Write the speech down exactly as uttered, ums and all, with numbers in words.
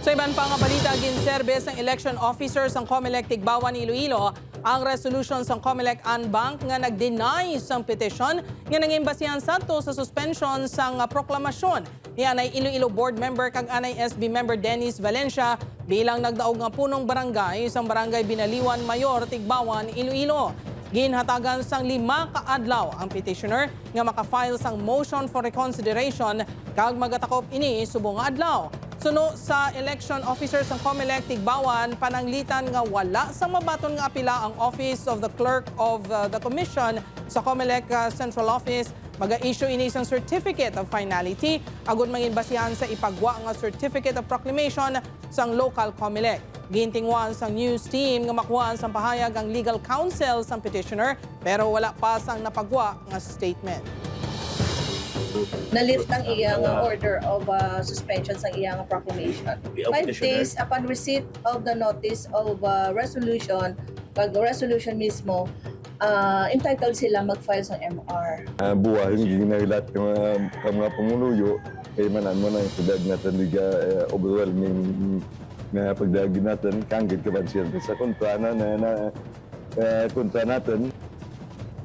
Sa iban pa nga balita, ginserbe sang election officer sang Comelec Tigbawan Iloilo ang resolution sang Comelec en banc nga nag-deny sang petition nga nangin basihan sadto sa suspension sang, ah, proklamasyon ni anay Iloilo Board Member kag anay S B Member Dennis Valencia bilang nagdaog nga punong barangay sang Barangay Binaliwan Mayor, Tigbawan, Iloilo. Ginhatagan sang lima ka adlaw ang petitioner nga maka-file sang motion for reconsideration kag magatakop ini subong nga adlaw. Suno sa election officer sang Comelec Tigbawan, pananglitan nga wala sang mabaton nga apila ang Office of the Clerk of, uh, the Commission sa Comelec, uh, Central Office. Maga-issue ini sang certificate of finality agud mangin basihan sa ipagwa nga certificate of proclamation sang local Comelec. Gintinguan sang news team nga makuha sang pahayag ang legal counsel sang petitioner, pero wala pa sang napagwa nga statement. Na-lift ang iya nga order of, uh, suspension sa iya nga proclamation. Ang Five petitioner? Days upon receipt of the notice of, uh, resolution, pag resolution mismo, uh, entitled sila mag-file sa M R. Ah, buwa yung ginahilat ng mga, ng mga pumuluyo, kay manan mo na yung sila natin liga, eh, overwhelming na pagdagi natin, kanggit ka ba siya sa kontra na, na, na eh, kontra natin.